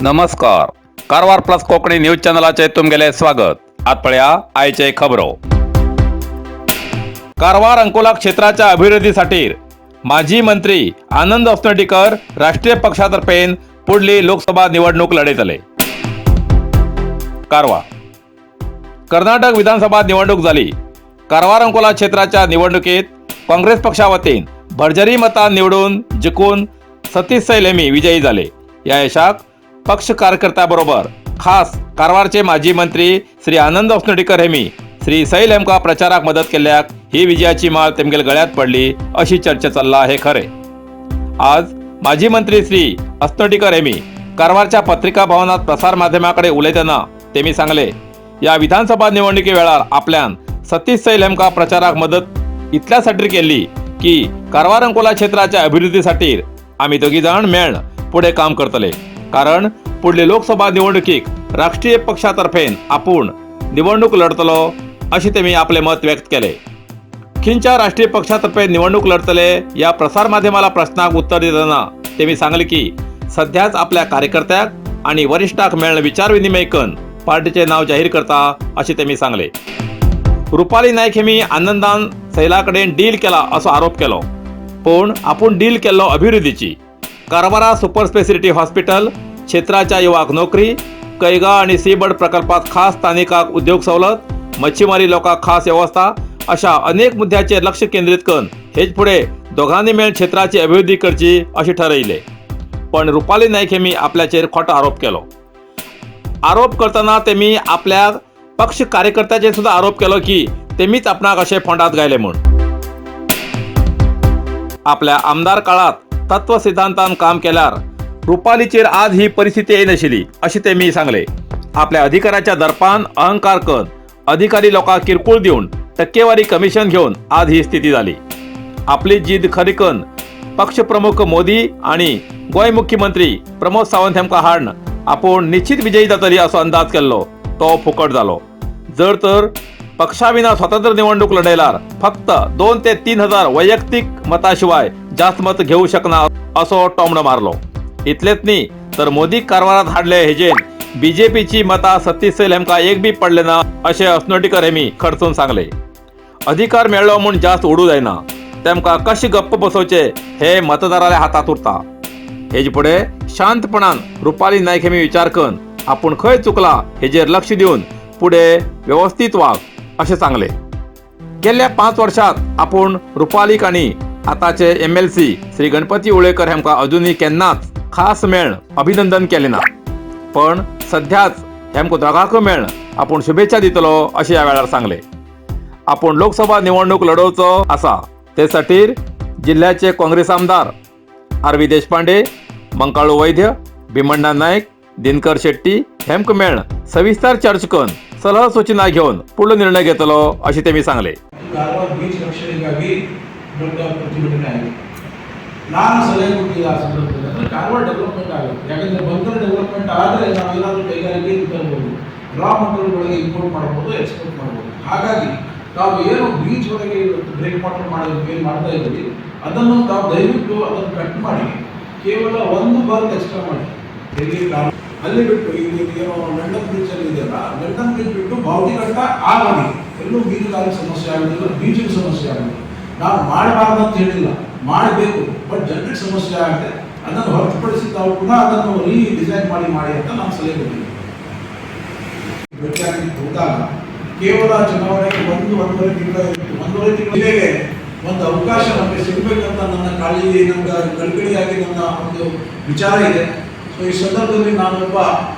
नमस्कार, Karwar plus Konkani news चॅनलाचे तुमगेले स्वागत. आत पळया आयचे खबरो. कारवार अंकोला क्षेत्राच्या अभिवृद्धीसाठी माजी मंत्री आनंद अस्नोटीकर राष्ट्रीय पक्षातर्फे पुढली लोकसभा निवडणूक लढयतले. कारवार कर्नाटक विधानसभा निवडणूक झाली. कारवार अंकोला क्षेत्राच्या निवडणुकीत काँग्रेस पक्षावतीन भरजरी मतान निवडून जिखून सतीश सैल हेमी विजयी झाले. या यशाक पक्ष कार्यकर्त्याबरोबर खास कारवारचे माजी मंत्री श्री आनंद अस्नोटीकर हेमी श्री सैल हेमका प्रचाराक मदत केल्ल्याक ही विजयाची माळ तेमगेल गळ्यात पडली अशी चर्चा चल्ला हे खरे. आज माजी मंत्री श्री अस्नोटीकर हेमी कारवारच्या पत्रिका भवनात प्रसार माध्यमाकडे उलयतना तेमी सांगले, या विधानसभा निवडणुकी वेळार आपल्यान सतीश सैल हेमका प्रचाराक मदत इतल्यासाठी केली की कारवार अंकोला क्षेत्राच्या अभिवृद्धीसाठी आम्ही दोघी जाण मेळन पुढे काम करतले, कारण पुढली लोकसभा निवडणुकीक राष्ट्रीय पक्षातर्फे आपूण निवडणूक लढतलो अशी तेमी आपले मत व्यक्त केले. खिंच्या राष्ट्रीय पक्षातर्फे निवडणूक लढतले या प्रसारमाध्यमाला प्रश्नाक उत्तर दितना तेमी सांगले की सध्याच आपल्या कार्यकर्त्याक आणि वरिष्ठाक मेळण विचार विनिमय करून पार्टीचे नाव जाहीर करता असे तेमी सांगले. रुपाली नाईक हेमी आनंदान सैला कडेन डील केला असो आरोप केलो, पूण आपूण डील केल्लो अभिवृद्धीची. कारवारा सुपर स्पेसिलिटी हॉस्पिटल, क्षेत्राच्या युवाक नोकरी, कैगा आणि सीबर्ड प्रकल्पात खास स्थानिकाक उद्योग सवलत, मच्छीमारी लोकांक खास व्यवस्था अशा अनेक मुद्द्याचेर लक्ष केंद्रीत करून हेच फुडें दोगांनी मेळून क्षेत्राची अभिवृद्धी करची अशें ठरयले. पण रुपाली नाईक हेमी आपल्याचेर खोटो आरोप केलो. आरोप करतना तेमी आपल्या पक्ष कार्यकर्त्याचेर सुद्धा आरोप केलो की तेमीच आपणाक अशें फोंडात घायले म्हूण. आपल्या आमदार काळात तत्व सिद्धांतान काम केल्यार रुपालीचेर आज ही परिस्थिती येनाशिल्ली अशें तेमी सांगले. आपल्या अधिकाराच्या दर्पान अहंकार करून अधिकारी लोकांक किरकोळ दिवन टक्केवारी कमिशन घेवन आज ही स्थिती जाली. आपली जीद खरी करून पक्षप्रमुख मोदी आणि गोंय मुख्यमंत्री प्रमोद सावंत हेमकां हाडन आपूण निश्चित विजयी जातली असो अंदाज केल्लो तो फुकट जालो. जर तर पक्षाविना स्वतंत्र निवडणूक लढयल्यार फक्त 2 ते 3 हजार वैयक्तिक मताशिवाय जास्त मत घेऊ शकना असो टोमणो मारलो. इतलेच न्ही तर मोदी कारवारात हाडले हेजेन बीजेपीची मतां सतीश सैल हेमकां एक बी पडले ना अशें अस्नोटीकर हेमी खर्चून सांगले. अधिकार मेळ्ळो म्हूण जास्त उडू जायना, तेमकां कशें गप्प बसोवचे हे मतदाराल्या हातात उरता. हेजे फुडें शांतपणान रुपाली नायक हेमी विचार करून आपूण खंय चुकला हेजेर लक्ष दिवन फुडें वेवस्थीत वाग अशें सांगले. गेल्ल्या 5 वर्षात आपूण रुपालीक आनी आतांचे एमएलसी श्री गणपती उळेकर हेमकां अजुनूय केन्नाच खास मेळन अभिनंदन केलें ना, पण सध्याच हेमकां दोगांकूय मेळन आपूण शुभेच्छा दितलो अशें ह्या वेळार सांगले. आपूण लोकसभा निवडणूक लढोवचो आसा, ते खातीर जिल्ह्याचे काँग्रेस आमदार आर व्ही देशपांडे, मंकाळू वैद्य, भीमण्णा नायक, दिनकर शेट्टी हेमकां मेळन सविस्तर चर्चा करून सलह सूचना घेवन फुडलो निर्णय घेतलो अशें तेमी सांगले. ಕಾರವಾರ ಬೀಚ್ ರಕ್ಷಣೆಗಾಗಿ ದೊಡ್ಡ ಪ್ರತಿಭಟನೆ ಆಗಿದೆ. ನಾನು ಸಲಹೆ ಕೊಟ್ಟಿದ್ದ ಆ ಸಂದರ್ಭದಲ್ಲಿ ಅಂದರೆ ಕಾರವಾರ ಡೆವಲಪ್ಮೆಂಟ್ ಆಗುತ್ತೆ. ಯಾಕಂದರೆ ಬಂದರು ಡೆವಲಪ್ಮೆಂಟ್ ಆದರೆ ನಾವು ಏನಾದರೂ ಕೈಗಾರಿಕೆ ತರ್ಬೋದು, ರಾ ಮಟೀರಿಯಲ್ಗಳಿಗೆ ಇಂಪೋರ್ಟ್ ಮಾಡ್ಬೋದು, ಎಕ್ಸ್ಪೋರ್ಟ್ ಮಾಡ್ಬೋದು. ಹಾಗಾಗಿ ತಾವು ಏನು ಬೀಚ್ ವರೆಗೆ ಇವತ್ತು ಬ್ರೇಕ್ ವಾಟರ್ ಮಾಡೋದು ಏನು ಮಾಡ್ತಾ ಇದ್ದೀವಿ, ಅದನ್ನು ತಾವು ದಯವಿಟ್ಟು ಅದನ್ನು ಕಟ್ ಮಾಡಿ, ಕೇವಲ ಒಂದು ಬರ್ತ್ ಎಕ್ಸ್ಟ್ರಾ ಮಾಡಿ. ಎಲ್ಲಿ? ಅಲ್ಲಿ ಬಿಟ್ಟು ಇಲ್ಲಿ ಏನೋ ಲಂಡನ್ ಬ್ರಿಡ್ಜ್ ಅಲ್ಲಿ ಇದೆಯಲ್ಲ, ಲಂಡನ್ ಬ್ರಿಡ್ಜ್ ಬಿಟ್ಟು ಬಾವಟಿಘಟ್ಟ ಆ ಬದಿ ಎಲ್ಲೂ ಮೀನುಗಾರಿಕೆ ಸಮಸ್ಯೆ ಆಗೋದಿಲ್ಲ, ಬೀಚಿನ ಸಮಸ್ಯೆ ಆಗೋದಿಲ್ಲ. ನಾವು ಮಾಡಬಾರ್ದು ಅಂತ ಹೇಳಿಲ್ಲ, ಮಾಡಬೇಕು. ಬಟ್ ಜನರಿಗೆ ಸಮಸ್ಯೆ ಆಗುತ್ತೆ. ಅದನ್ನು ಹೊರತುಪಡಿಸಿ ತಾವು ಪುನಃ ಅದನ್ನು ರೀ ಡಿಸೈನ್ ಮಾಡಿ ಮಾಡಿ ಅಂತ ನಾನು ಸಲಹೆ ಕೊಟ್ಟಿದ್ದೀನಿ. ಭೇಟಿಯಾಗಲಿಕ್ಕೆ ಹೋದಾಗ ಕೇವಲ ಚುನಾವಣೆಗೆ ಒಂದು ಒಂದೂವರೆ ತಿಂಗಳ ಇತ್ತು. ಒಂದೂವರೆ ತಿಂಗಳಿಗೆ ಒಂದು ಅವಕಾಶ ನಮಗೆ ಸಿಗಬೇಕಂತ ನನ್ನ ಕಾಳಜಿ, ನನ್ನ ಕಳಕಳಿಯಾಗಿ ನನ್ನ ಒಂದು ವಿಚಾರ ಇದೆ. ಸೊ ಈ ಸಂದರ್ಭದಲ್ಲಿ ನಾನೊಬ್ಬ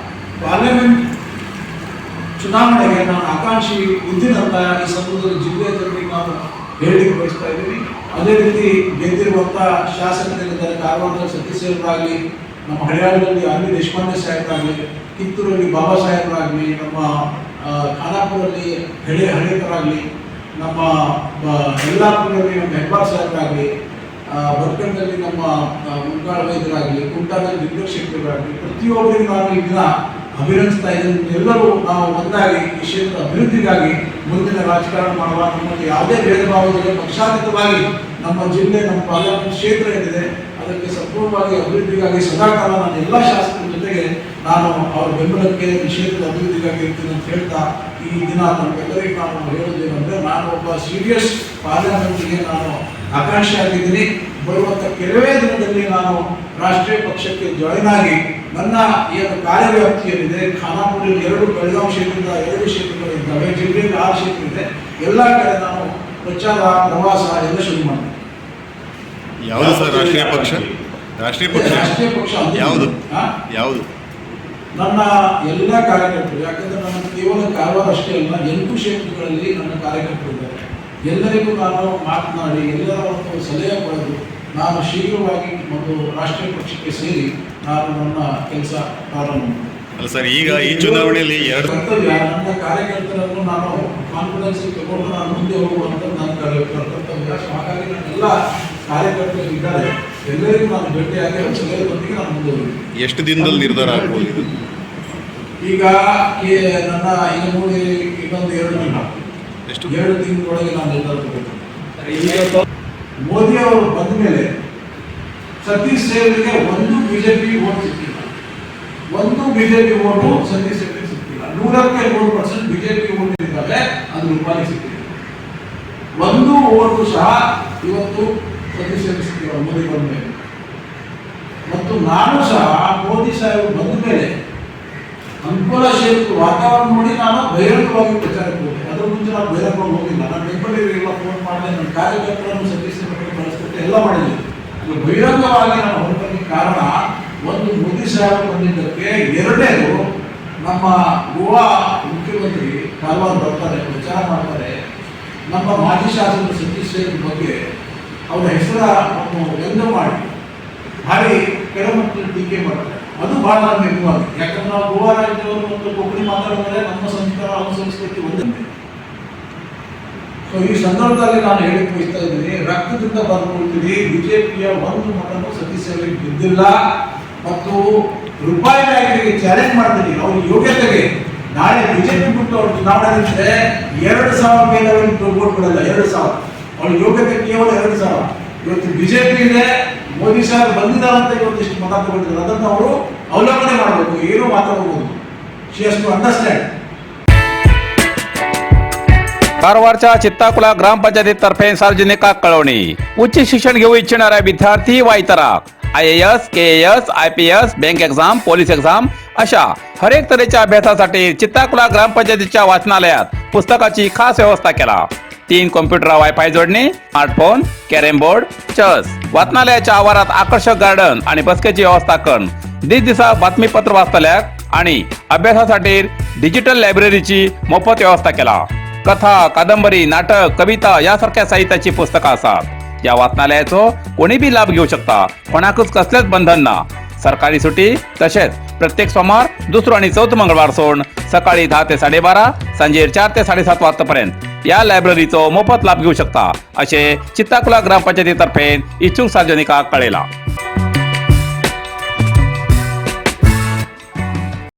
ಪಾರ್ಲಿಮೆಂಟ್ ಚುನಾವಣೆಗೆ ನಾನು ಆಕಾಂಕ್ಷಿ ಇದ್ದೀನಂತ ಈ ಸಂದರ್ಭದಲ್ಲಿ ಜಿಲ್ಲೆಯ ಜನರಿಗೆ ನಾನು ಹೇಳಲಿಕ್ಕೆ ಬಯಸ್ತಾ ಇದ್ದೀನಿ. ಅದೇ ರೀತಿ ಗೆದ್ದಿರುವಂಥ ಶಾಸಕರಿದ್ದಾರೆ. ಕಾರವಾರದಲ್ಲಿ ಸತೀಶ್ ಸಾಹೇಬರಾಗಲಿ, ನಮ್ಮ ಹಳಿಯಾಳದಲ್ಲಿ ಆರ್ ವಿ ದೇಶಪಾಂಡೆ ಸಾಹೇಬರಾಗಲಿ, ಕಿತ್ತೂರಲ್ಲಿ ಬಾಬಾ ಸಾಹೇಬರಾಗಲಿ, ನಮ್ಮ ಖಾನಾಪುರಲ್ಲಿ ಹಳೇಕರಾಗಲಿ, ನಮ್ಮ ಯಲ್ಲಾಪುರದಲ್ಲಿ ನಮ್ಮ ಹೆಬ್ಬಾರ್ ಸಾಹೇಬರಾಗಲಿ, ಭಟ್ಕಳದಲ್ಲಿ ನಮ್ಮ ಮುಂಕಾಳ ವೈದ್ಯರಾಗಲಿ, ಕುಮಟಾದಲ್ಲಿ ದಿನಕರ್ ಶೆಟ್ಟಿಯವರಾಗಲಿ, ಪ್ರತಿಯೊಬ್ಬರಿಗೂ ನಾನು ಈ ದಿನ ಅಭಿನಂದಿಸ್ತಾ ಇದ್ದೀನಿ. ಎಲ್ಲರೂ ನಾವು ಒಂದಾಗಿ ಈ ಕ್ಷೇತ್ರದ ಅಭಿವೃದ್ಧಿಗಾಗಿ ಮುಂದಿನ ರಾಜಕಾರಣ ಮಾಡುವ. ನಮ್ಮಲ್ಲಿ ಯಾವುದೇ ಭೇದ ಭಾವವಿಲ್ಲದೆ ಪಕ್ಷಾತೀತವಾಗಿ ನಮ್ಮ ಜಿಲ್ಲೆ, ನಮ್ಮ ಪಾರ್ಲಿಮೆಂಟ್ ಕ್ಷೇತ್ರ ಏನಿದೆ, ಅದರ ಅದಕ್ಕೆ ಸಂಪೂರ್ಣವಾಗಿ ಅಭಿವೃದ್ಧಿಗಾಗಿ ಸದಾಕಾಲ ನಾನು ಎಲ್ಲ ಶಾಸಕರ ಜೊತೆಗೆ ನಾನು ಅವರ ಬೆಂಬಲಕ್ಕೆ, ಈ ಕ್ಷೇತ್ರದ ಅಭಿವೃದ್ಧಿಗಾಗಿ ಇರ್ತೀನಿ ಅಂತ ಹೇಳ್ತಾ, ಈ ದಿನ ತಮಗೆಲ್ಲರಿಗೂ ನಾನು ಹೇಳೋದೇನೆಂದರೆ, ನಾನು ಒಬ್ಬ ಸೀರಿಯಸ್ ಪಾರ್ಲಿಮೆಂಟ್ಗೆ ನಾನು ಆಕಾಂಕ್ಷಿ ಆಗಿದ್ದೀನಿ. ಬರುವಂಥ ಕೆಲವೇ ದಿನದಲ್ಲಿ ನಾನು ರಾಷ್ಟ್ರೀಯ ಪಕ್ಷಕ್ಕೆ ಜಾಯಿನ್ ಆಗಿ, ನನ್ನ ಏನು ಕಾರ್ಯವ್ಯಾಪ್ತಿಯಲ್ಲಿದೆ, ಖಾನಾಪುರಲ್ಲಿ ಎರಡು, ಬೆಳಗಾವಿ ಕ್ಷೇತ್ರದ ಎರಡು ಕ್ಷೇತ್ರಗಳಿದ್ದಾವೆ, ಜಿಲ್ಲೆಯಲ್ಲಿ ಆರು ಕ್ಷೇತ್ರ ಇದೆ, ಎಲ್ಲ ಕಡೆ ನಾನು ಪ್ರಚಾರ, ಪ್ರವಾಸ ಎಲ್ಲ ಶುರು ಮಾಡ್ತೀನಿ. ಯಾವುದು ಸರ್ ರಾಷ್ಟ್ರೀಯ ಪಕ್ಷ? ರಾಷ್ಟ್ರೀಯ ಪಕ್ಷ? ರಾಷ್ಟ್ರೀಯ ಪಕ್ಷ ಅಂದ್ರೆ- ಯಾವುದು? ಹಾ? ಯಾವುದು? ನನ್ನ ಎಲ್ಲ ಕಾರ್ಯಕರ್ತರು, ಯಾಕಂದ್ರೆ ನನ್ನ ಕೇವಲ ಕಾರವಾರ ಅಷ್ಟೇ ಅಲ್ಲ, ಎಂಟು ಕ್ಷೇತ್ರಗಳಲ್ಲಿ ನನ್ನ ಕಾರ್ಯಕರ್ತರು ಇದ್ದಾರೆ. ಎಲ್ಲರಿಗೂ ನಾನು ಮಾತನಾಡಿ, ಎಲ್ಲರ ಒಂದು ಸಲಹೆ ಪಡೆದು, ನಾನು ಶೀಘ್ರವಾಗಿ ಒಂದು ರಾಷ್ಟ್ರೀಯ ಪಕ್ಷಕ್ಕೆ ಸೇರಿ ನಾನು ನನ್ನ ಕೆಲಸ ಪ್ರಾರಂಭ ಮಾಡ್ತೀನಿ. ಅಲ್ಲ ಸರ್, ಈಗ ಈ ಚುನಾವಣೆಯಲ್ಲಿ ಎರಡು ಕರ್ತವ್ಯ, ನನ್ನ ಕಾರ್ಯಕರ್ತರನ್ನು ನಾನು ಕಾನ್ಫಿಡೆನ್ಸ್ ತಗೊಂಡು ನಾನು ಮುಂದೆ ಹೋಗುವಂಥದ್ದು ನನ್ನ ಕರ್ತವ್ಯ. ಸೊ ಹಾಗಾಗಿ ನನ್ನೆಲ್ಲ ಕಾರ್ಯಕರ್ತರು ಇದ್ದಾರೆ, ಎಲ್ಲರಿಗೂ ನಾನು ಭೇಟಿಯಾಗಿ ಅವ್ರ ಸಲಹೆದೊಂದಿಗೆ ನಾನು ಮುಂದೆ ಹೋಗ್ತೀನಿ. ಎಷ್ಟು ದಿನದಲ್ಲಿ ನಿರ್ಧಾರ ಆಗ್ಬೋದು ಇದು? ಈಗ ನನ್ನ ಈಗ ನೋಡಿ, ಇನ್ನೊಂದು 2 ತಿಂಗಳು. ಎಷ್ಟು? 2 ತಿಂಗಳೊಳಗೆ ನಾನು ನಿರ್ಧಾರ ತಗೋತೀನಿ. ಈಗ ಮೋದಿ ಅವರು ಬಂದ ಮೇಲೆ ಸತೀಶ್ ಸೇವರಿಗೆ ಒಂದು ಬಿಜೆಪಿ ವೋಟ್ ಸಿಕ್ಕಿಲ್ಲ. ಒಂದು ಬಿಜೆಪಿ ವೋಟು ಸತೀಶ್ ಸೇವರಿಗೆ ಸಿಕ್ಕಿಲ್ಲ. 100ಕ್ಕೆ 100% ಬಿಜೆಪಿ ವೋಟ್ ಇದ್ದಾವೆ, ಅದು ರೂಪಾಯಿ ಸಿಕ್ಕಿಲ್ಲ. ಒಂದು ವೋಟು ಸಹ ಇವತ್ತು ಸತೀಶ್ ಸೇವರಿಗೆ ಸಿಕ್ಕಿಲ್ಲ ಮೋದಿ ಬಂದ ಮೇಲೆ. ಮತ್ತು ನಾನು ಸಹ ಮೋದಿ ಸಾಹೇಬರು ಬಂದ ಮೇಲೆ ಅಂಕೋಲ ಕ್ಷೇತ್ರದ ವಾತಾವರಣ ನೋಡಿ ನಾನು ಬಹಿರಂಗವಾಗಿ ಪ್ರಚಾರಕ್ಕೆ ಹೋದೆ. ಅದ್ರ ಮುಂಚೆ ನಾನು ಬಹಿರಂಗವಾಗಿ ಹೋಗಿಲ್ಲ. ನಾನು ಬೆಂಬಲಿಗರಿಗೆಲ್ಲ ಫೋನ್ ಮಾಡಿದೆ, ನನ್ನ ಕಾರ್ಯಕರ್ತರನ್ನು ಸತೀಶ್ ಮಟ್ಟಕ್ಕೆ ಕಳಿಸ್ಕೊಟ್ಟೆ, ಎಲ್ಲ ಮಾಡಿದ್ದೀನಿ. ಈಗ ಬಹಿರಂಗವಾಗಿ ನಾನು ಹೊರಬರಲಿಕ್ಕೆ ಕಾರಣ ಒಂದು ಮೋದಿ ಸಾಹೇಬರು ಬಂದಿದ್ದಕ್ಕೆ, ಎರಡನೇದು ನಮ್ಮ ಗೋವಾ ಮುಖ್ಯಮಂತ್ರಿ ಕಾರವಾರ ಬರ್ತಾರೆ, ಪ್ರಚಾರ ಮಾಡ್ತಾರೆ. ನಮ್ಮ ಮಾಜಿ ಶಾಸಕರು ಸತೀಶ್ ಸೇವರ ಬಗ್ಗೆ ಅವರ ಹೆಸರ ಒಂದು ವ್ಯಂಗ್ಯ ಮಾಡಿ ಭಾರಿ ಕೆಳಮಟ್ಟದಲ್ಲಿ ಟೀಕೆ ಮಾಡ್ತಾರೆ. ಅದು ಬಹಳ ನಮ್ಗೆ ನೋವಾಗಿದೆ. ಯಾಕಂದ್ರೆ ನಾವು ಗೋವಾ ರಾಜ್ಯದವರು ಮತ್ತು ಕೊಕ್ಕಣಿ ಮಾತಾಡಿದ್ರೆ ನಮ್ಮ ಸಂಸ್ಕಾರ, ಅವರ ಸಂಸ್ಕೃತಿ ಒಂದೇ. ಸೊ ಈ ಸಂದರ್ಭದಲ್ಲಿ ನಾನು ಹೇಳಿಕ್ ಬಯಸ್ತಾ ಇದ್ದೀನಿ, ರಕ್ತದಿಂದ ಬರ್ಕೊಳ್ತೀನಿ, ಬಿಜೆಪಿಯ ಒಂದು ಮತನೂ ಸತೀಶ್ ಅವರಿಗೆ ಬಿದ್ದಿಲ್ಲ. ಮತ್ತು ರೂಪಾಯಿ ನಾಯಕರಿಗೆ ಚಾಲೆಂಜ್ ಮಾಡ್ತೀನಿ, ಅವ್ರ ಯೋಗ್ಯತೆಗೆ ನಾಳೆ ಬಿಜೆಪಿ ಬಿಟ್ಟು ಅವ್ರು ಚುನಾವಣೆ ನಿಂತ್ರೆ 2000 ಮೇಲೆ ಅವರಿಗೆ ವೋಟ್ ಬಿಡಲ್ಲ. 2000, ಅವ್ರ ಯೋಗ್ಯತೆ ಕೇವಲ 2000. ಇವತ್ತು ಬಿಜೆಪಿ ಇದೆ, ಮೋದಿ ಸಾಹೇಬ್ ಬಂದಿದ್ದಾರೆ ಅಂತ ಇವತ್ತು ಇಷ್ಟು ಮತ ತಗೊಂಡಿದ್ದಾರೆ. ಅದನ್ನು ಅವರು ಅವಲಂಬನೆ ಮಾಡಬೇಕು, ಏನೂ ಮಾತಾಡಬಹುದು. She has to understand. कारवारच्या Chittakula ग्रामपंचायतीतर्फे सार्वजनिकाक कळवणी. उच्च शिक्षण घेऊ इच्छिणाऱ्या विद्यार्थी वा इतराक IAS, KAS, IPS, bank exam, police exam अशा हरेक तऱ्हेच्या अभ्यासासाठी चित्ताकुला ग्रामपंचायतीच्या वाचनालयात पुस्तकाची खास व्यवस्था केला. तीन कॉम्प्युटर, वायफाय जोडणी, स्मार्टफोन, कॅरम बोर्ड, चेस, वाचनालयाच्या आवारात आकर्षक गार्डन आणि बसकेची व्यवस्था करून दिसदिसा बातमीपत्र वाचतल्याक आणि अभ्यासासाठी डिजिटल लायब्ररीची मोफत व्यवस्था केला. कथा, कादंबरी, नाटक, कविता यासारख्या साहित्याची पुस्तकं आसात. या वाचनालयाचो कोणी बी लाभ घेऊ शकता. कोणाकच कसलेच बंधन ना. सरकारी सुटी तसेच प्रत्येक सोमवार, दुसरो आणि चौथो मंगळवार सोडून सकाळी 10 ते 12:30, सांजेर 4 ते 7:30 वाजतापर्यंत या लायब्ररीचो मोफत लाभ घेऊ शकता, असे चित्ताकुला ग्रामपंचायतीतर्फे इच्छुक सार्वजनिकाक कळेला.